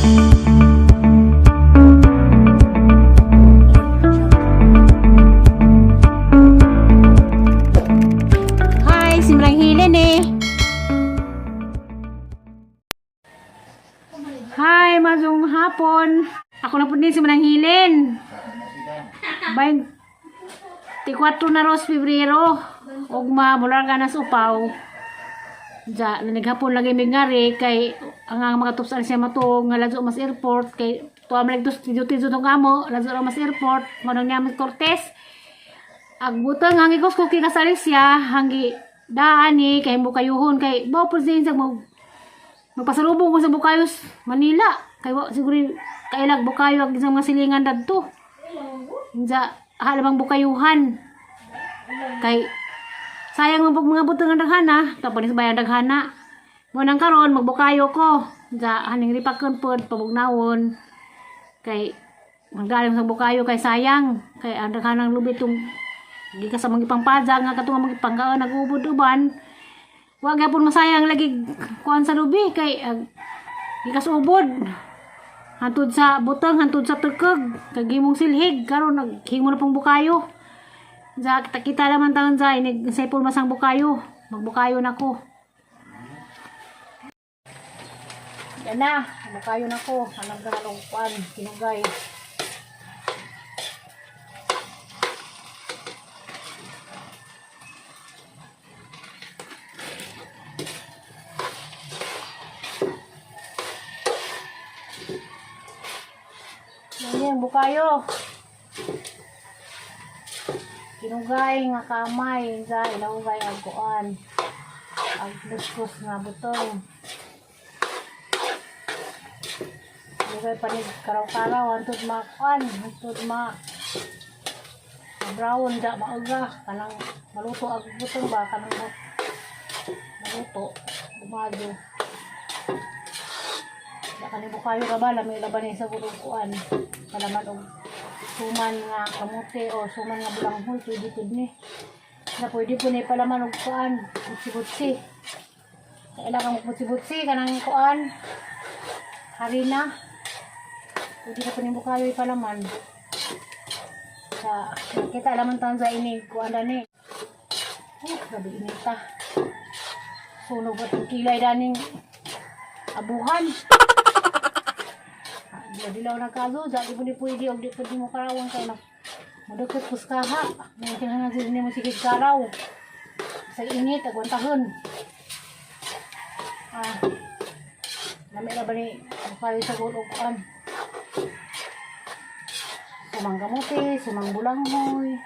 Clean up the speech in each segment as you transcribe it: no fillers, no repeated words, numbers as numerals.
Hi, simrang hilin eh. Hi, mazong hapon. Ako na po din si Manang Hilin. 24 na ros Pebrero. Ugma, mula ka na sa upaw. Ja, naghapon lagi may ngari kay ang mga tupsan siya mato nga ladyo mas airport kay tuwa man lagi tidyo tidyo tong amo ladyo ra mas airport manong niya mas Cortez. Agbutang hangi ko kay kasali siya hangi daan ni kay mo kayuhon kay bao president sa mo magpasalubong ko sa Bukayos Manila kay wa siguro kailag Bukayo ang isang mga silingan dadto. Inja halamang Bukayuhan kay sayang man pag mga butang ang daghana tapos ni bayan daghana mo nang karon magbukayo ko ja haning ripakon pod pabugnawon kay magdalim sa bukayo kay sayang kay ang daghanang lubi tong gikan sa mga ipangpadya nga katong mga ipangkaon nagubod uban wa gyapon masayang lagi kuan sa lubi kay gikas ubod hantud sa butang, hantud sa tukog kay gimong silhig karon naghimo na pong bukayo. Ja kita kita laman taon sa inig sa ipon masang bukayo, magbukayo na ko. Yan na, bukayo na ko. Alam ka na kuan, kinugay. Yan yung bukayo. Kinugay nga kamay sa ilaway ang kuan. Ang kuskus nga butong. Kinugay pa ni karaw-karaw antud ma kuan, antud ma brown da mauga kanang maluto ang butong ba kanang maluto bumago. Da kani bukayo ra ba lami laban ni sa gulong kuan. Palaman og suman nga kamote o suman nga bulanghoy pwede pud ni. Na pwede po ni palaman og kuan, butsi-butsi. Kailangan mo butsi-butsi kanang kuan. Harina. Pwede na po ni bukayo ipalaman. Sa kita laman taon sa ini kuan dani. Oh, grabe inita. Sunog ba itong kilay daning abuhan. Dilaw na kazo, di po ni pwede, og di pwede mo karawang kay na mudukot puskaha. May kinahanglan sila nimo sige karaw. Sa init, agwantahon. Ah, lami na ba ni ang kayo sa gulog kuan. Sumang kamote, sumang bulanghoy.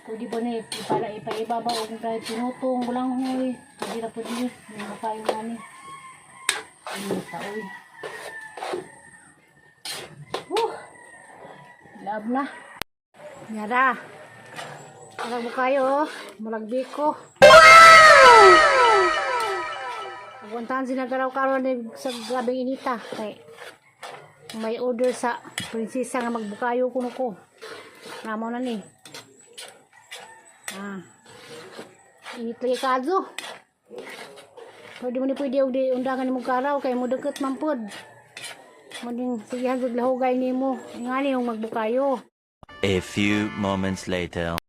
Pwede po ni ipala ipaibabaw og kahit pinutong bulanghoy. Pwede na pwede ni, may makayo nga ni. Init oy. Woo! Love na. Yara. Alam mo kayo, oh. Murag biko. Agwantahan sila karaw-karaw ni sa grabeng inita. Kay may order sa prinsesa nga magbukayo kuno ko. Namo na ni. Ah. Init lagi kazo. Pwede mo ni pwede og di undangan nimo karaw kay mo dukot man pod. Mo ding sigihan gud lahugay nimo. Ngani yung magbukayo. A few moments later.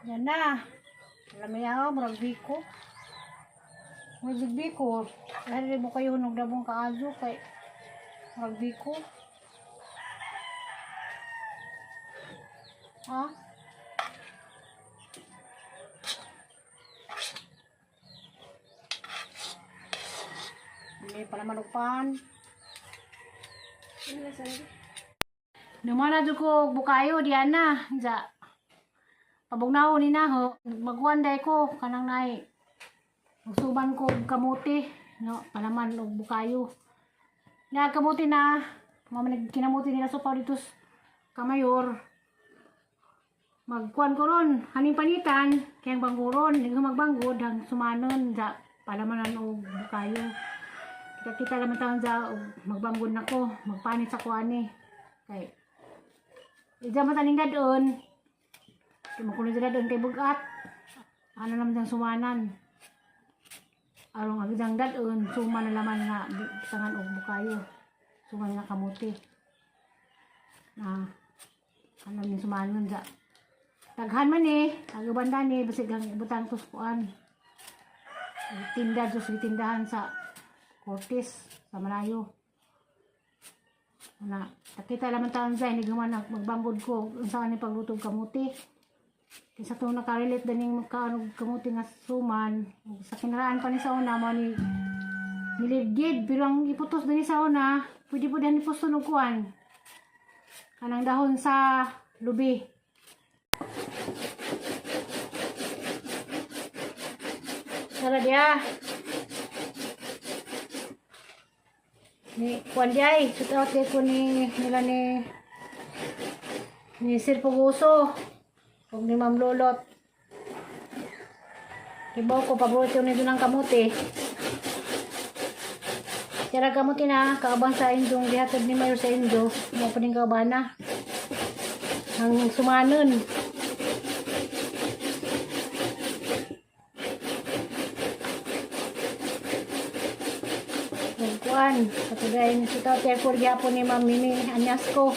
Yan na. Alam niya ako, murag biko. Murag biko. Dahil mo kayo hunog dabong kaazo kay murag biko. Ha? Hindi pala manupan. Naman na ko bukayo diana. Ja. Pabugnaw ni na ho. Magkuan day ko kanang nay. Magsuban ko og kamote no palaman og bukayo. Na kamote na mama nagkinamote nila so pa dito sa kamayor. Magkuan ko ron, haning panitan, kayang bangguron, hindi ko magbanggod, hang sumanon, ja, palamanan og bukayo. Kita-kita naman taon ja, og magbanggod na ko, magpanit sa kuan eh. Kay, ija mataning doon, kay makuno sila doon kay bugat. Ano naman siyang sumanan. Arong ang isang dadon, suma na laman nga tangan og bukayo. Suman nga kamuti. Na ano ni sumanon sa daghan man eh, ang uban ni basig ang butang kuskuan. Tinda dos gitindahan sa Cortes sa Malayo. Na, nakita laman taon sa hindi guman magbanggod ko unsa ni pagluto og kamuti. Kaysa itong nakarelate daning magkaano kamuti nga suman ug sa kinaraan pa ni sa una mo ni nilidgid, pero ang iputos din sa una pwede po din ipusto og kuan kanang dahon sa lubi. Tara dia. Ni kuan di ay, shout out kay ko ni nila ni Sir Puguso ug ni Ma'am Lolot. Ibaw ko paborito nito ng kamuti. Tira kamuti na, kaabang sa indong gihatod ni Mayor sa Indo, mo pa ning kaabana. Ang sumanon. Kuan, katuday ni shout out kay ko gihapon ni Ma'am Mimi Anyasco.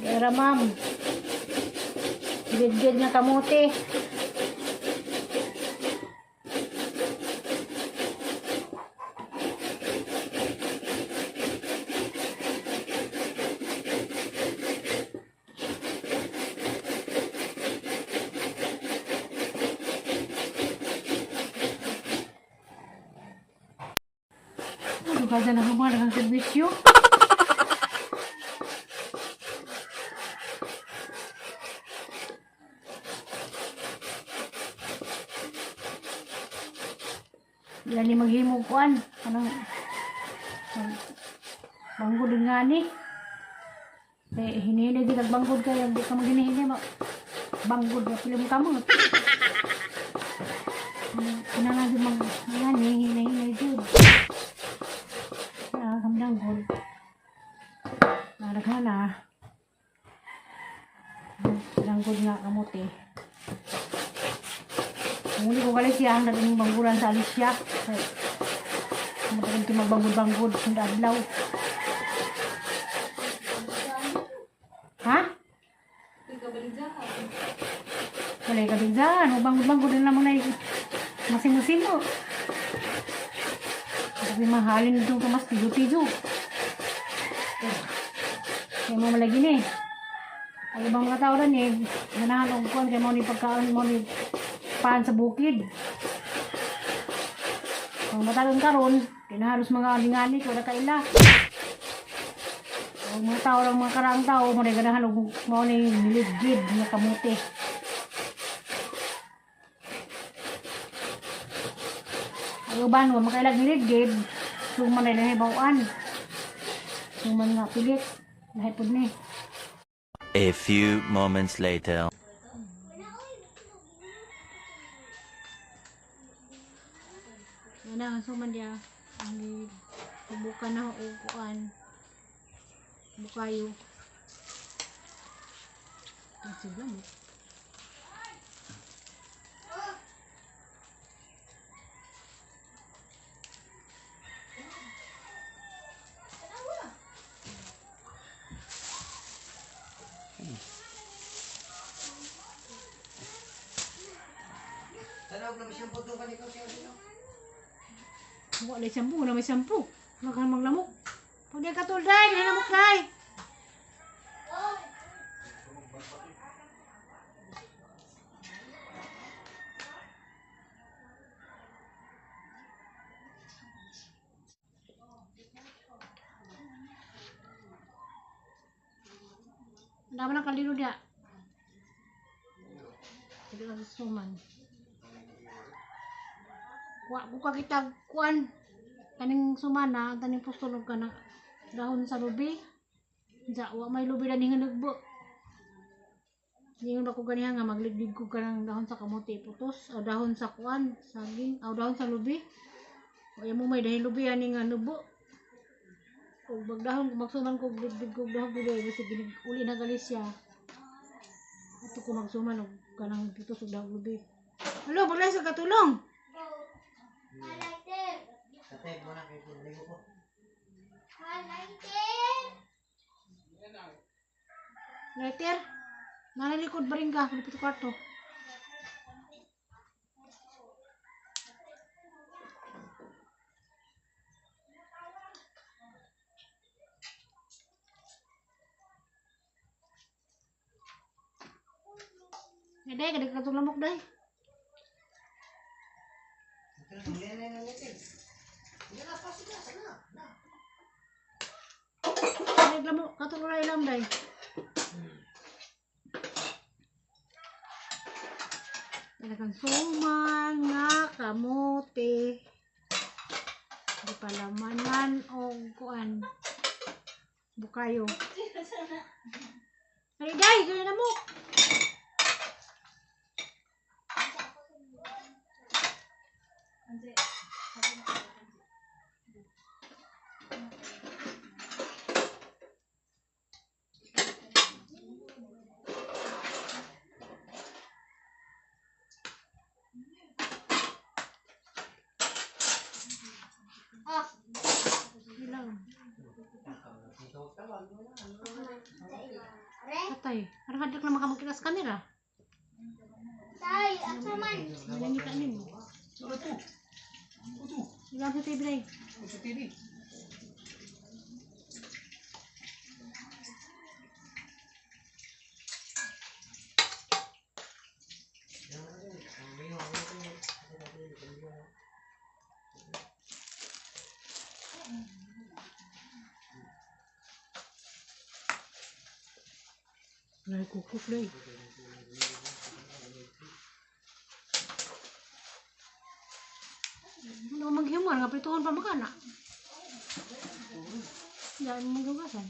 Dara ma'am. Gid-gid nga kamuti. Ano ba dyan ang mga ng serbisyo? Yan ni maghimog kuan. Anong banggod nga ni. Eh, hinihini di banggod kaya di ka maghinihini. Banggod na pilim ka mo. Kinahanglan jud mag ngani hinay-hinay jud. Ah, kamdanggod. Naraghan na. Danggod nga kamote. Muli ko kali siya ang dating bangguran sa Alicia. Matagal ito magbanggod-banggod sa adlaw. Ha? Wala ka din dyan. Banggod-banggod na lamang na masimo-simo. Kasi mahalin itong tumas tijo-tijo. Kaya mo malagi ni. Ang ibang mga tao rin eh, ganahan og kuan kay mo ni pagkaon mo ni paan sa bukid. Ang matagon karon, kinahalos mga alingali wala kaila. Ang mga tao lang, mga karaang tao, mo ni ganahan og mo ni niligid nga kamote. Ang uban wa makailag niligid, suman na lahi bawaan. Suman nga pilit, lahi pud ni. A few moments later. Yan na, ang suman diya. Ang tubukan na o kuan. Bukayo. Ang sila mo. Tanaw na may shampoo doon kanikaw siya rin. Wala shampoo, wala may shampoo. Wala ka namang lamok. Pag di ka tulday, di lamok day. Ang dami ng kaldero diya. Hindi ka susuman. Wa ko ka kita kuan. Kaning sumana, taning pustulog ka na dahon sa lubi. Ja, wa may lubi na ningan nagbo. Ningon ba ko ganiha nga magliglig ko kanang dahon sa kamote putos o dahon sa kuan, saging, o dahon sa lubi. O mo may dahil lubi ani nga nubo. O bagdahon ko magsuman ko liglig ko dahon lubi bisag ginig uli na gali siya. Ato ko magsuman og kanang putos og dahon lubi. Halo, maglay sa katulong. Tatay mo na kay ligo ko. Lighter. Nanalikod ba rin ka? Malipit kwarto. Ay, day, kadik na itong lamok, day. Kadik lamok, katong ulay lam, day. Talagang suman nga kamote. Di palamanan o kuan. Bukayo. Ay, day, kaya na mo. Ilang. Patay. Parang hadlok na makamagkita sa camera. Tay, asa man? Nangita nimo. Ilang sa TV, day. Sa TV. Nay kukuk day. Ano maghiman nga prituhon pa makana. Yan mo gugasan.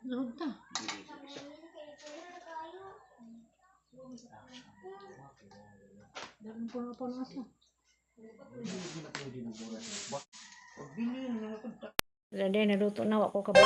Luhod ta. Dami po na po na asa. Wala din, naluto na. Wako ka ba?